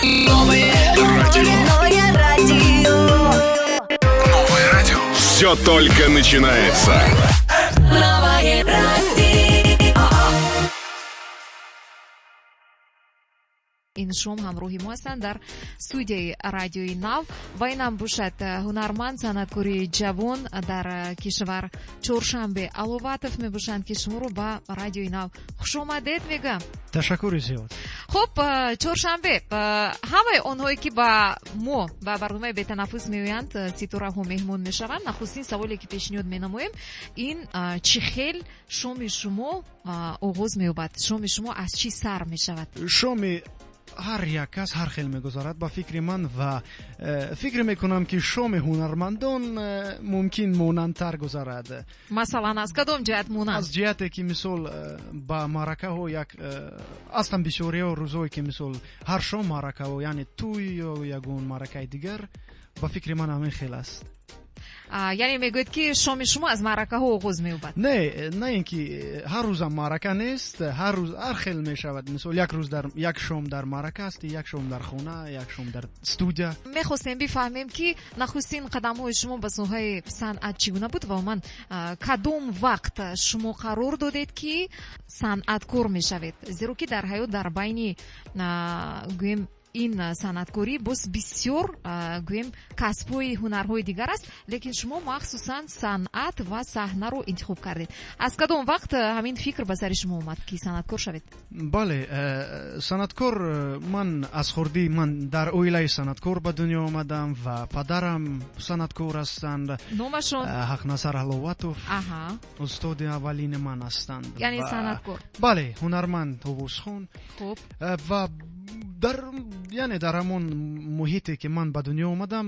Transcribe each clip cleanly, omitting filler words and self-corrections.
Новое радио. Новое радио. Новое радио. Все только начинается. Новое радио. Ин шом ҳамроҳи мо ҳастанд дар студияи Радиои Нав ва инам бошад ҳунарманд, санъаткори ҷавон дар кишвар Чоршанбе Аловатов мебошанд, ки шуморо ба Радиои Нав хушомадед мегӯям. Ташаккури зиёд. Хуб, Чоршанбе, ҳамаи онҳое ки ба мо ба барномаи Бетанаффус меоянд, ситораҳо меҳмон мешаванд. Нахустин саволе ки пешниҳод менамоем, ин чӣ хел шоми шумо оғоз меёбад? Шоми шумо аз чӣ сар мешавад? Шоми ҳар як кас ҳар хел мегузарад, ба фикри ман, ва фикр мекунам, ки шоми ҳунармандон мумкин монандтар гузарад. Масалан, аз кадом ҷиҳат монанд? Аз ҷиҳате ки, мисол, ба маъракаҳо як астан бисёриҳо рӯзое ки, мисол, ҳар шом маъракаҳо, яъне тӯй ё ягон маъракаи дигар, ба фикри ман, ҳамин хел аст. Яъне мегӯед, ки шоми шумо аз маъракаҳо оғоз меёбад? Не, на ин ки ҳар рӯзам маърака нест, ҳар рӯз ҳар хел мешавад. Мисол, як рӯз дар як шом дар маърака ҳастӣ, як шом дар хона, як шом дар студия. Мехостем бифаҳмем, ки нахустин қадамҳои шумо ба соҳаи санъат чӣ гуна буд ва умуман кадом вақт шумо қарор додед, ки санъаткор мешавед, зеро ки дар ҳаёт дар байни, гӯем, ин санъаткорӣ боз бисёр, гӯем, касбҳои ҳунарҳои дигар аст, лекин шумо махсусан санъат ва саҳнаро интихоб кардед. Аз кадом вақт ҳамин фикр ба сари шумо омад, ки санъаткор шавед? Бале, санъаткор ман аз хурдӣ, ман дар оилаи санъаткор ба дунё омадам ва падарам санъаткор ҳастанд. Номашон? Ҳақназар Ҳаловатов. Устоди аввалини ман ҳастанд. Яъне санъаткор? Бале, ҳунарманд, овозхон. Ва дар, яъне, дар ҳамон муҳите ки ман ба дунё омадам,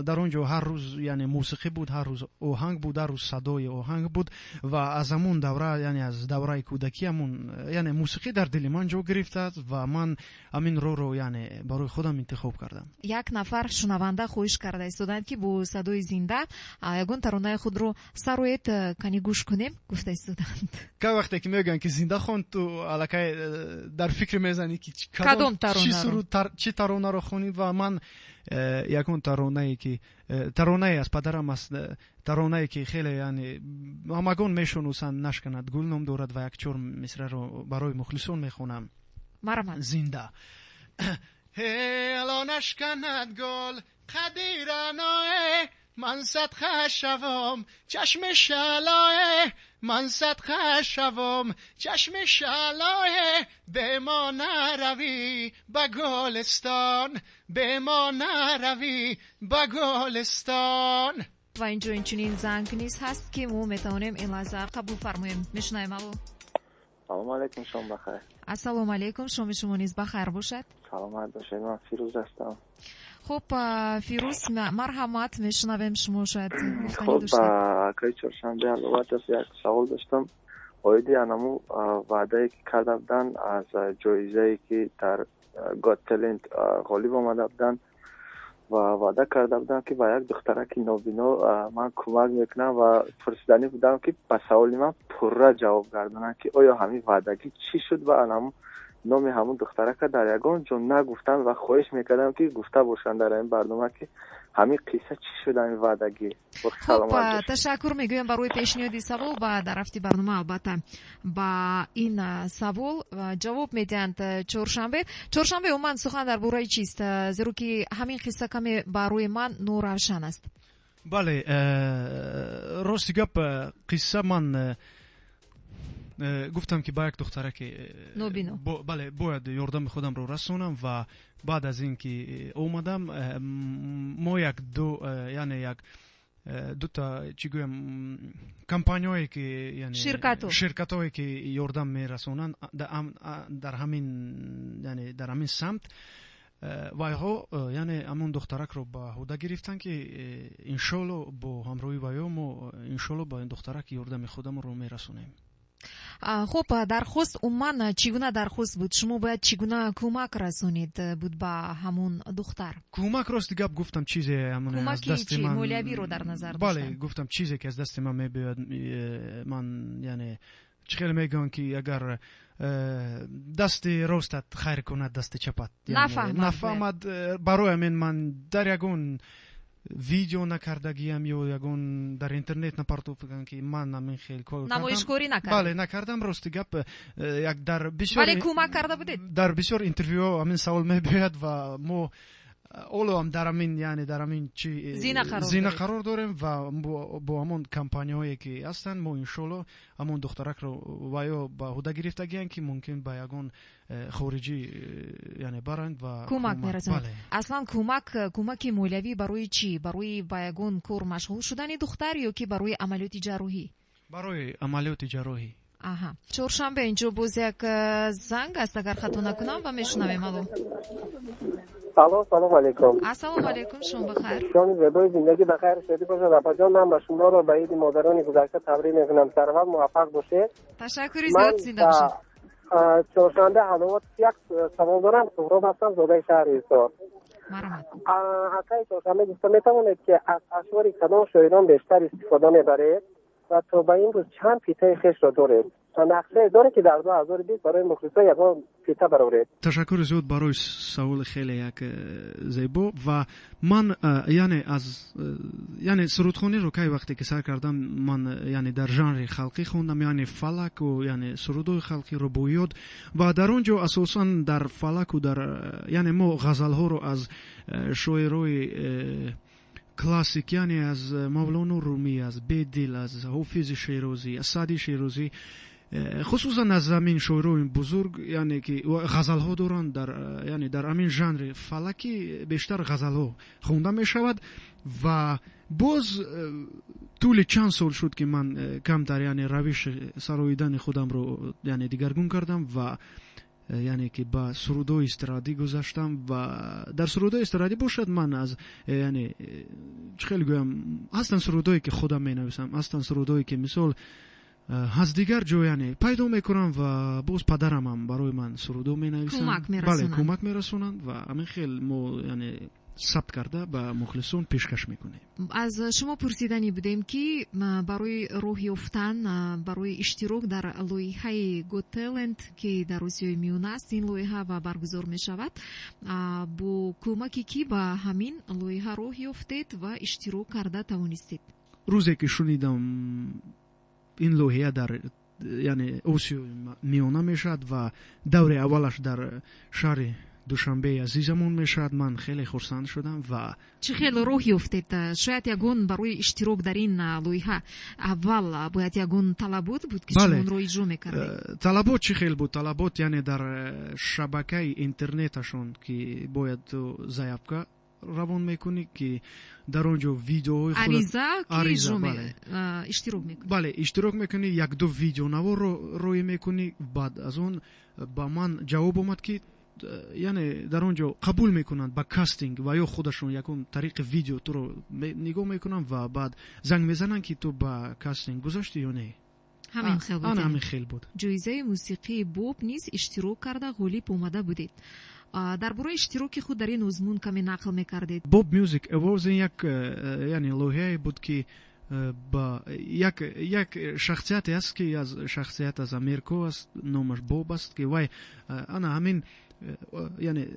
дар он ҷо ҳар рӯз, яъне, мусиқӣ буд, ҳар рӯз оҳанг буд, ҳар рӯз садои оҳанг буд. Ва аз ҳамон давра, яъне аз давраи кӯдакӣ, ҳамон, яъне, мусиқӣ дар дили ман ҷо гирифтааст ва ман ҳамин роҳро, яъне, барои худам интихоб кардам. Як нафар шунаванда хоҳиш карда истоданд, ки бо садои зинда ягон таронаи худро сароед, кани гӯш кунем, гуфта истоданд. Ка вақте ки мегӯянд, ки зинда хон, ту аллакай дар фикр мезанӣ, ки кадом чӣ суруд, чӣ таронаро хонӣ. Ва ман ягон таронае ки таронае аз падарам аст, таронае ки хеле, яъне, ҳамагон мешунусанд, «Нашканад гул» ном дорад, ва як чор мисраро барои мухлисон мехонам. Марҳамат. Зинда. Ҳело, нашканад гул қади раное, ман садқа шавом чашми шалое, ман садқа шавом чашми шалое, бемо наравӣ ба гулистон, бемо наравӣ ба гулистон. Ва инҷо инчунин занг низ ҳаст, ки мо метавонем ин лаҳза қабул фармоем. Мешунавем, алло. Салому алайкум, шом бахайр. Ассалому алайкум, шоми шумо низ бахайр бошад. Саломат бошед, ман Фирӯз ҳастам. Хуб, Фирӯз, марҳамат, мешунавем шумо, шояд гуфтанӣ Хуб, доштед. Акаи Чоршанбе Аловатов, як савол доштам оиди анаму ваъдае ки карда буданд, аз ҷоизае ки дар Got Talent ғолиб омада буданд ва ваъда карда буданд, ки ба як духтараки нобино ман кӯмак мекунам, ва пурсиданӣ будам, ки ба саволи ман пурра ҷавоб гардонанд, ки оё ҳамин ваъдагӣ чӣ шуд ва анаму номи ҳамун духтарака дар ягон ҷо нагуфтанд, ва хоҳиш мекардам, ки гуфта бошанд дар ин барнома, ки ҳамин қисса чӣ шуд, ҳамин ваъдагӣ. Хуб, ташаккур мегӯям барои пешниҳоди савол ва дар рафти барнома албатта ба ин савол ҷавоб медиҳанд Чоршанбе. Чоршанбе, умуман сухан дар бораи чист, зеро ки ҳамин қисса каме барои ман норавшан аст? Бале, рости гап, қисса ман гуфтам, ки ба як духтараке нобино бале, бояд ёрдами худамро расонам. Ва баъд аз ин ки омадам, мо як ду, яъне, як дута, чӣ гӯям, компанияое ки, яъне ширкатҳо. Ширкатҳое ки ёрдам мерасонанд дар ҳамин, яъне, дар ҳамин самт, вайҳо, яъне, ҳамон духтаракро ба ҳуда гирифтанд, ки иншолло бо ҳамроҳи вайҳо мо иншолло ба ин духтарак ёрдами худамонро мерасонем. Хуб, дархост умуман чӣ гуна дархост буд? Шумо бояд чӣ гуна кӯмак расонид буд ба ҳамон духтар? Кӯмак, рости гап, гуфтам, чизе ҳамон аз кӯмаки дасти чӣ ман молиявиро дар назар Бале, доштанд? гуфтам, чизе ки аз дасти ман мебиёяд, ман, яъне, чӣ хеле мегӯянд, ки агар Дасти ростат хайр кунад, дасти чапат нафаҳмад. Барои ҳамин ман дар ягон видео накардагиам ё ягон дар интернет напартофтам, ки ман ҳамин хел кор намоишкорӣ накардам. Бале, накардам. Рости гап, як дар бисёр, вале кӯмак карда будед. Дар бисёр интервюҳо ҳамин савол мебиёяд ва мо ҳоло ҳам дар ҳамин, яъне дар ҳамин чи зина қарор дорем ва бо ҳамон компанияҳое ки ҳастанд, мо иншоалло ҳамон духтаракро ва ё ба ҳуда гирифтагианд, ки мумкин ба ягон хориҷӣ яъне баранд ва кӯмак мерасонанд. Аслан кӯмак, кӯмаки молиявӣ барои чӣ? Барои ба ягон кор машғул шудани духтар ё ки барои амалиёти ҷарроҳӣ? Барои амалиёти ҷарроҳӣ. Аҳа, Чоршанбе, инҷо боз як занг аст, агар хато накунам, ва мешунавем. Алло. Алло, салом алейкум. Ассалому алейкум, шом бахайр. Шоми зебои зиндагӣ ба хайру шодӣ бошад. Апаҷон, ман ба шуморо ба иди модарони гузашта табрик мекунам. Сараввал муваффақ бошед. Ташаккури зиёд, зинда бошед. Чоршанбе Ҳаловат, як савол дорам. Суҳроб ҳастам, зодаи шаҳри Ҳисор. Марҳамат. Акаи Чоршанбе, гуфта метавонед, ки аз ашъори кадом шоирон бештар истифода мебаред ва то ба имрӯз чанд фитаи хешро доред ва нақшае доред, ки дар 2020 барои мухлисо ягон фита бароред? Ташаккури зиёд барои саволи хеле як зебо. Ва ман яъне аз яъне сурудхониро кай вақте ки сар кардам, ман яъне дар жанри халқӣ хондам, яъне фалаку, яъне сурудҳои халқӣ, рубоиёт, ва дар он ҷо асосан дар фалаку, дар яъне мо ғазалҳоро аз шоирои классик, яъне аз Мавлоно Румӣ, аз Бедил, аз Ҳофизи Шерозӣ, аз Саъди Шерозӣ, хусусан аз ҳамин шоирои бузург, яъне ки ғазалҳо доранд, дар яъне дар ҳамин жанри фалакӣ бештар ғазалҳо хонда мешавад. Ва боз тӯли чанд сол шуд, ки ман камтар яъне равиши сароидани худамро яъне дигаргун кардам ва яъне ки ба сурудҳои эстрадӣ гузаштам. Ва дар сурудҳои эстрадӣ бошад, ман аз яъне чӣ хел гӯям, ҳастанд сурудҳое ки худам менависам, ҳастанд сурудҳое ки мисол аз дигар ҷо яъне пайдо мекунам, ва боз падарамам барои ман сурудҳо менависанд, бале, кӯмак мерасонанд, ва ҳамин хел мо яъне сабт карда ба мухлисон пешкаш мекунем. Аз шумо пурсиданӣ будем, ки барои роҳ ёфтан, барои иштирок дар лоиҳаи Got Talent, ки дар Осиёи Миёна аст ин лоиҳа ва баргузор мешавад, бо кӯмаки кӣ ба ҳамин лоиҳа роҳ ёфтед ва иштирок карда тавонистед? Рӯзе ки шунидам, ин лоиҳа дар яъне Осиёи Миёна мешавад ва даври аввалаш дар шаҳри Душанбеи азизамон мешавад, ман хеле хурсанд шудам ва Чӣ хел роҳ ёфтед? Шояд ягон барои иштирок дар ин лоиҳа аввал бояд ягон талабот буд, ки шумо онро иҷро мекардед? Талабот чӣ хел буд? Талабот яъне дар шабакаи интернеташон, ки бояд заявка равон мекунӣ, ки дар он ҷо видеоҳои ариза, иштирок мекунӣ. Бале, иштирок мекунӣ, якду видеонаворро рӯй мекунӣ. Баъд аз он ба ман ҷавоб омад, ки яъне дар он ҷо қабул мекунанд ба кастинг, ва ё худашон ягон тариқи видео туро нигоҳ мекунанд ва баъд занг мезананд, ки ту ба кастинг гузашти ё не. Ҳамин хел буд? Ҳамин хел буд. Ҷоизаи мусиқии Боб низ иштирок карда, ғолиб омада будед. Дар бораи иштироки худ дар ин озмун каме нақл мекардед. Bob Music Awards як яъне лоиҳае буд, ки ба як шахсияте аст, ки аз шахсият аз Америко аст, номаш Боб аст, ки вай ана ҳамин яъне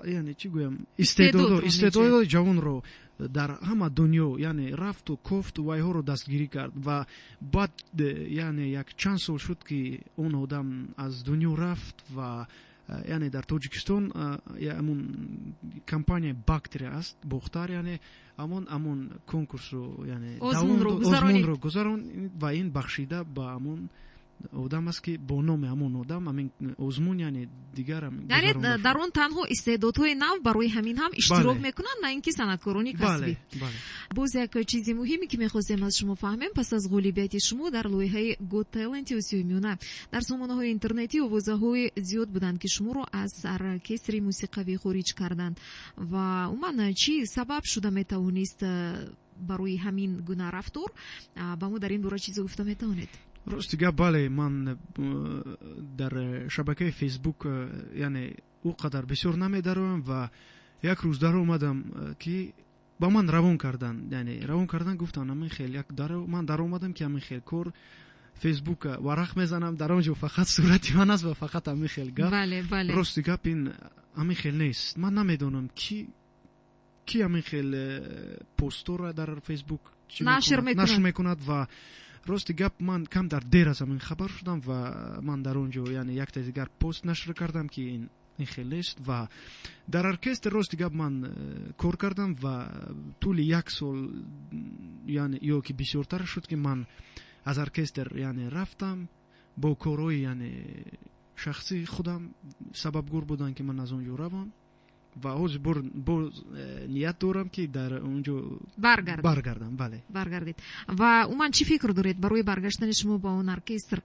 яъне чӣ гӯям, истеъдодҳои ҷавонро дар ҳама дунё яъне рафту кофту вайҳоро дастгирӣ кард. Ва баъд яъне як чанд сол шуд, ки он одам аз дунё рафт, ва яъне дар Тоҷикистон ҳамон компания Бактрия аст, Бохтар, яъне ҳамон конкурсро, яъне озмунро гузаронд, ва ин бахшида ба ҳамон одам аст, ки бо номи ҳамон одам ҳамин озмун яъне дигарам. Яъне дар он танҳо истеъдодҳои нав барои ҳамин ҳам иштирок мекунанд, на ин ки санъаткорони касбӣ. Боз як чизи муҳиме, ки мехостем аз шумо фаҳмем: пас аз ғолибияти шумо дар лоиҳаи Got Talent Осиёи Миёна дар сомонаҳои интернетӣ овозаҳои зиёд буданд, ки шуморо аз оркестри мусиқавӣ хориҷ карданд, ва умуман чӣ сабаб шуда метавонист барои ҳамин гуна рафтор? Ба мо дар ин бора чизе гуфта метавонед? Рости гап, бале, ман дар шабакаи Фейсбук яъне ӯ қадар бисёр намедароям, ва як рӯз даромадам, ки ба ман равон карданд, яъне равон кардан, гуфтанд ҳамин хел як ман даромадам, ки ҳамин хел кор. Фейсбук варақ мезанам, дар он ҷо фақат сурати ман аст ва фақат ҳамин хел гап. Бале, бале. Рости гап, ин ҳамин хел нест. Ман намедонам, ки ҳамин хел постора дар Фейсбук нашр мекунад. Ва рости гап, ман камтар дер аз ҳамин хабар шудам ва ман дар он ҷо, яъне, якта дигар пост нашр кардам, ки ин хел нест. Ва дар оркестр, рости гап, ман кор кардам ва тӯли як сол, яъне, ё ки бисёртар шуд, ки ман аз оркестр, яъне, рафтам. Бо корҳои, яъне, шахсии худам сабабгор буданд, ки ман аз он ҷо равам. Ва ҳозир боз ният дорам, ки дар он ҷо баргардам, бале. Баргардед. Ва умуман чӣ фикр доред, барои баргаштани шумо ба он оркестр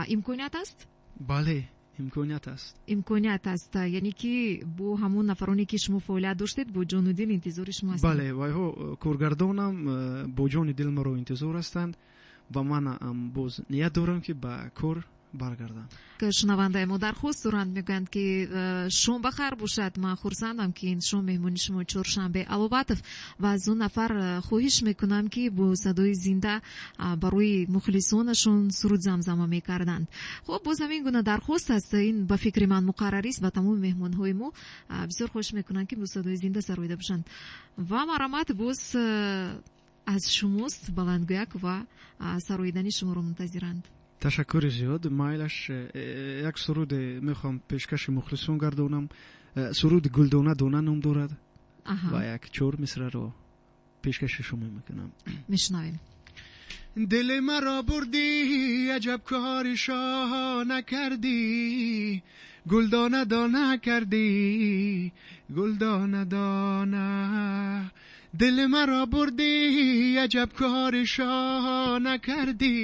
имконият аст? Бале, имконият аст. Имконият аст, яъне ки бо ҳамон нафароне, ки шумо фаъолият доштед, бо ҷону дил интизори шумо ҳастанд? Бале, вайҳо коргардонам бо ҷони дил маро интизор ҳастанд ва манам боз ният дорам, ки ба кор баргардам. Шунавандаи мо дархост доранд, мегӯянд, ки шом ба хайр бошад, ман хурсандам, ки ин шом меҳмони шумо Чоршанбе Аловатов ва аз он нафар хоҳиш мекунам, ки бо садои зинда барои мухлисонашон суруд замзама мекарданд. Хуб, боз ҳамин гуна дархост аст, ин ба фикри ман муқаррарист ба тамоми меҳмонҳои мо, бисёр хоҳиш мекунанд, ки бо садои зинда сароида бошанд. Ва марҳамат, боз аз шумост баландгӯяк ва сароидани шуморо мунтазиранд. Ташаккури зиёд. Майлаш, як суруде мехоҳам пешкаши мухлисон гардонам. Суруди «Гулдона дона» ном дорад ва як чор мисраро пешкаши шумо мекунам. Мешунавем. Дили маро бурдӣ, аҷаб кори шоҳ накардӣ, гулдона дона кардӣ, гулдона дона. Дили маро бурдӣ, аҷаб кори шоҳ накардӣ,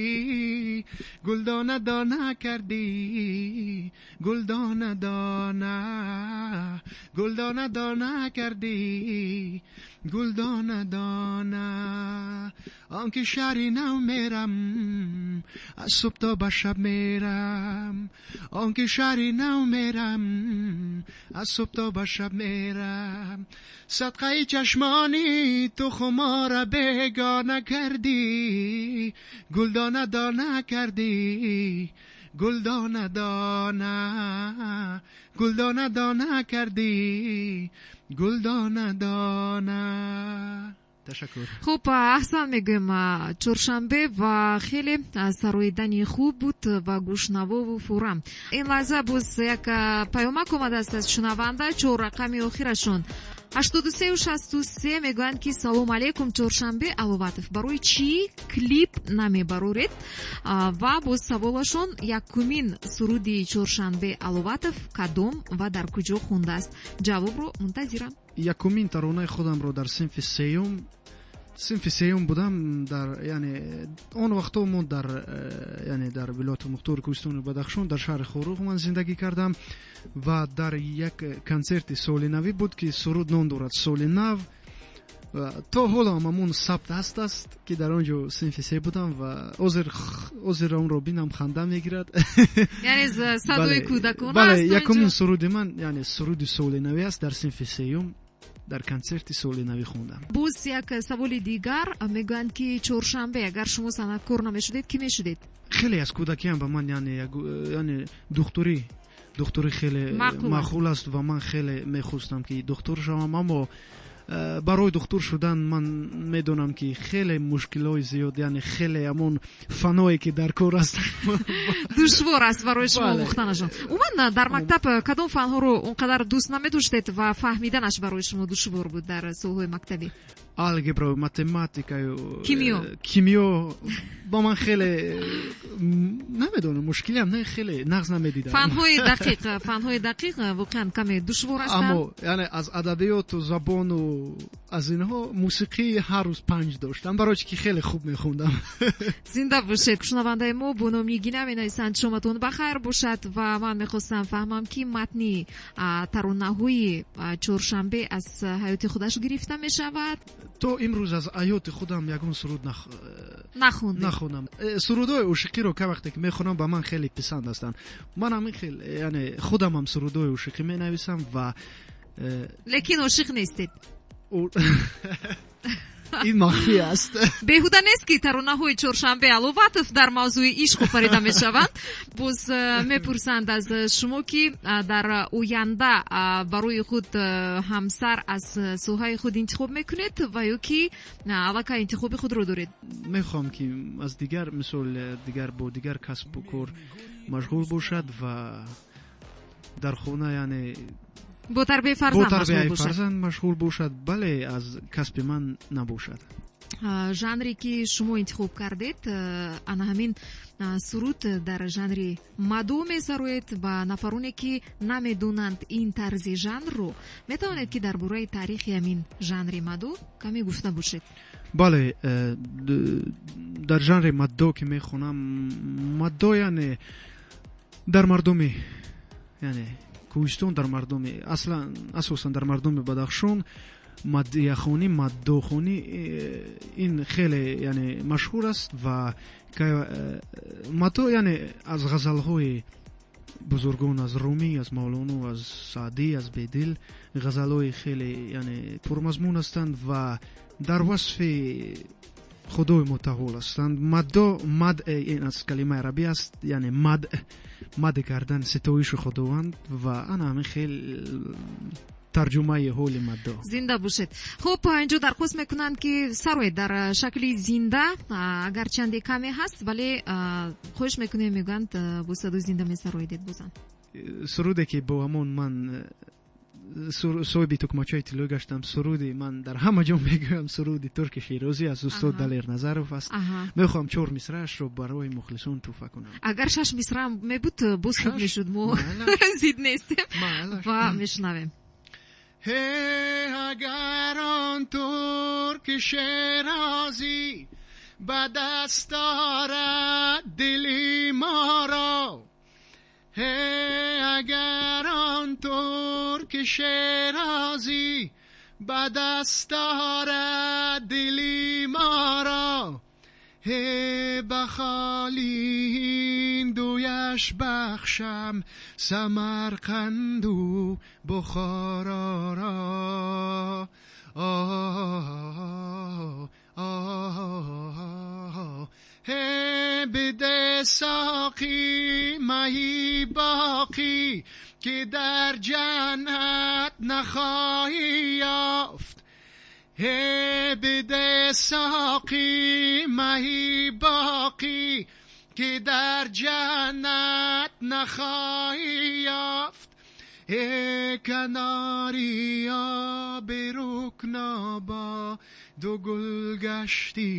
гулдона дона кардӣ, гулдона дона, гулдона дона кардӣ, гулдона дона. Он ки шаҳри нав мерам, аз субҳ то ба шаб мерам, он ки шаҳри нав мерам, аз субҳ то ба шаб мерам. Садқаи чашмони ту хумора бегона кардӣ, гулдона дона кардӣ, гулдона дона, гулдона дона кардӣ, гулдона дона. Ташаккур. Хуб, аҳсан мегӯем, Чоршанбе, ва хеле сароидани хуб буд ва гӯшнавову фурам. Ин лаҳза боз як паёмак омадааст аз шунаванда, чор рақами охирашон 8363, мегӯянд, ки салом алейкум, Чоршанбе Аловатов, барои чӣ клип намебароред? Ва боз саволашон: якумин суруди Чоршанбе Аловатов кадом ва дар куҷо хондааст? Ҷавобро мунтазирам. Якумин таронаи худамро дар синфи сеюм, синфи сеюм будам, дар, яъне, он вақтҳо мо дар, яъне, дар вилояти мухтори Кӯҳистони Бадахшон, дар шаҳри Хоруғ ман зиндагӣ кардам ва дар як консерти соли навӣ буд, ки суруд ном дорад «Соли нав». То ҳоло ҳам ҳамон сабт ҳаст аст, ки дар он ҷо синфи се будам ва ҳозир онро бинам, ханда мегирад. Яъне садои кӯдакона. Бале, якумин суруди ман, яъне, суруди соли навӣ аст, дар синфи сеюм дар консерти соли навӣ хондам. Боз як саволи дигар, мегӯянд, ки Чоршанбе, агар шумо санъаткор намешудед, кӣ мешудед? Хеле аз кӯдакиам ба ман, яъне духтурӣ хеле маъқул аст ва ман хеле мехостам, ки духтур шавам, аммо барои духтур шудан ман медонам, ки хеле мушкилҳои зиёд, яъне хеле ҳамон фаное, ки дар кор аст. Душвор аст барои шумо омӯхтанашон. Умуман дар мактаб кадом фанҳоро он қадар дӯст намедоштед ва фаҳмиданаш барои шумо душвор буд дар солҳои мактабӣ? Алгебра, математикаю кимиё. Кимиё ба ман хеле, намедонам, мушкилиам не, хеле нағз намедидам. Фанҳои дақиқ воқеан каме душвор ҳастанд. Аммо, яъне, аз адабиёту забону аз инҳо, мусиқӣ ҳар рӯз 5 доштам, барои чи ки хеле хуб мехондам. Зинда бошед. Шунавандаи мо бо номи Нигина менависанд: шоматон ба хайр бошад ва ман мехостам фаҳмам, ки матни таронаҳои Чоршанбе аз ҳаёти худаш гирифта мешавад? То имрӯз аз ҳаёти худам ягон суруд нахондед? Нахондам. Сурудҳои ошиқиро ка вақте ки мехонам, ба ман хеле писанд ҳастанд. Ман ҳамин хел, яъне, худамам сурудҳои ошиқӣ менависам ва Лекин ошиқ нестед? Ин махфӣ аст. Беҳуда нест, ки таронаҳои Чоршанбе Аловатов дар мавзӯи ишқ офарида мешаванд. Боз мепурсанд аз шумо, ки дар оянда барои худ ҳамсар аз соҳаи худ интихоб мекунед ва ё ки аллакай интихоби худро доред? Мехоҳам, ки аз дигар, мисол, дигар бо дигар касбу кор машғул бошад ва дар хона, яъне бо тарбияи бо фарзанд машғул тарбияи бошад. Фарзанд машғул бошад, бале, аз касби ман набошад. Жанре ки шумо интихоб кардед, ана ҳамин суруд дар жанри мадо месароед. Ба нафароне, ки намедонанд ин тарзи жанрро, метавонед, ки дар бораи таърихи ҳамин жанри мадо каме гуфта бошед? Бале, дар жанри маддо ки мехонам, маддо яъне дар мардуми, яъне кӯҳистон, дар мардуми, аслан, асосан дар мардуми Бадахшон мадияхонӣ, маддохонӣ ин хеле, яъне, машҳур аст ва маддо яъне аз ғазалҳои бузургон, аз Румӣ, аз Мавлоно, аз Саъдӣ, аз Бедил ғазалҳои хеле, яъне, пурмазмун ҳастанд ва дар васфи Худои мутаол ҳастанд. Маддо, мад, ин аз калимаи арабӣ аст, яъне мад, мад кардан, ситоиши Худованд ва ана ҳамин хел тарҷумаи ҳоли маддо. Зинда бошед. Хуб, инҷо дархост мекунанд, ки сароед дар шакли зинда, агарчанде каме ҳаст, вале хоҳиш мекунем, мегӯянд, бо садои зинда месароидед бозам. Суруде ки бо ҳамон ман соҳиби тукмачаи тиллоӣ гаштам, суруди ман дар ҳама ҷо мегӯям, суруди Турки Шерозӣ аз устод Далер Назаров аст. Мехоҳам чор мисраашро барои мухлисон тӯҳфа кунам. Агар шаш мисра мебуд, боз хуб Шаш? мешуд, мо Маълаш. зид нестем Маълаш. ва мешунавем. Ҳе, агар он турки шерозӣ ба даст орад дили моро, ҳе, агар он турки шерозӣ ба даст орад дили моро, ҳе, ба холи ҳиндуяш бахшам Самарқанду Бухороро. Ҳе, биде соқӣ маҳи боқӣ, ки дар ҷаннат нахоҳӣ ёфт. Ҳе, биде соқӣ маҳи боқӣ, ки дар ҷаннат нахоҳӣ ёфт. Э, канори оби Рукнобо ду гул гаштӣ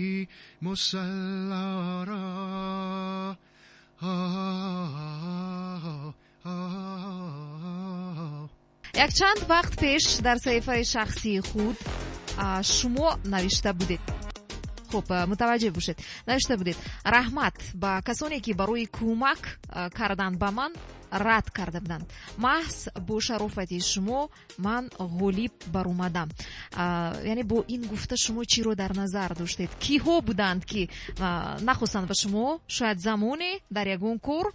мусаллоро. Якчанд вақт пеш дар саҳифаи шахсии худ шумо навишта будед, хуб, мутаваҷҷеҳ бошед, навишта будед: «Раҳмат ба касоне, ки барои кӯмак кардан ба ман рад карда буданд. Маҳз бо шарофати шумо ман ғолиб баромадам». Яъне бо ин гуфта шумо чиро дар назар доштед? Киҳо буданд, ки нахостанд ба шумо шояд замоне дар ягон кор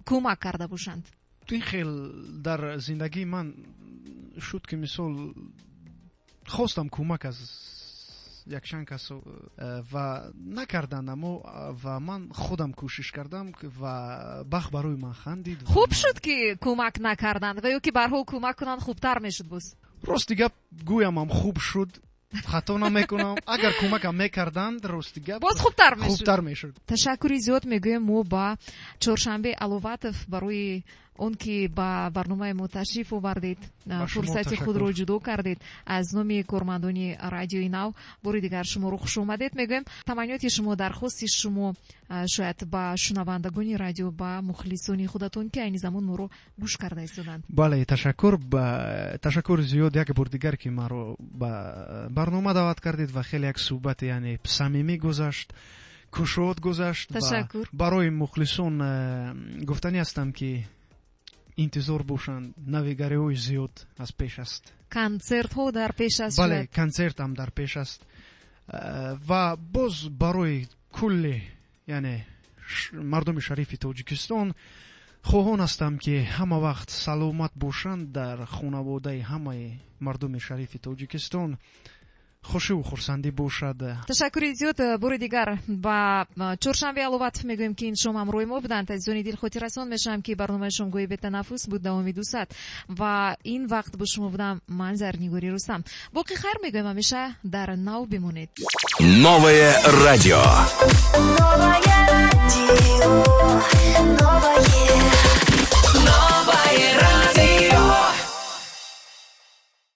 кӯмак карда бошанд? Ин хел дар зиндагии ман шуд, ки мисол хостам кӯмак аз якчанд кас ва накарданд, аммо ва ман худам кӯшиш кардам ва бахт барои ман хандид. Хуб шуд, ки кӯмак накарданд, ва ё ки барҳол кӯмак кунанд, хубтар мешуд боз? Рости гап гӯямам, хуб шуд, хато намекунам. Агар кӯмакам мекарданд, рости гап, боз хубтар мешуд. Хубтар мешуд. Ташаккури зиёд мегӯем мо ба Чоршанбе Аловатов барои он ки ба барномаи мо ташриф овардед, Ба шумо фурсати ташаккур. худро ҷудо кардед. Аз номи кормандони Радиои Нав бори дигар шуморо хушомадед мегӯем. Таманниёти шумо, дархости шумо шояд ба шунавандагони радио, ба мухлисони худатон, ки айни замон моро гӯш карда истоданд. Бале, ташаккур, ба ташаккури зиёд як бор дигар, ки маро ба барнома даъват кардед ва хеле як суҳбати, яъне, самимӣ гузашт, кушод гузашт. Ва Ташаккур. барои мухлисон гуфтанӣ ҳастам, ки интизор бошанд, навигариҳои зиёд аз пеш аст. Консертҳо дар пеш аст. Бале. Шояд. Консертам дар пеш аст. Ва боз барои кулли, яъне, мардуми шарифи Тоҷикистон хоҳон ҳастам, ки ҳама вақт саломат бошанд. Дар хонаводаи ҳамаи мардуми шарифи Тоҷикистон Хушиву хурсандӣ бошад. Ташаккури зиёд. Бори дигар ба Чоршанбе Аловатов мегӯем, ки ин шом ҳамроҳи мо буданд. Азизони дил, хотиррасон мешавам, ки барномаи шомгоҳи бетанаффус буд давоми 2 соат ва ин вақт бо шумо будам ман, Зарнигори Рустам. Боқӣ хайр мегӯем, ҳамеша дар нав бимонед. Новое радио.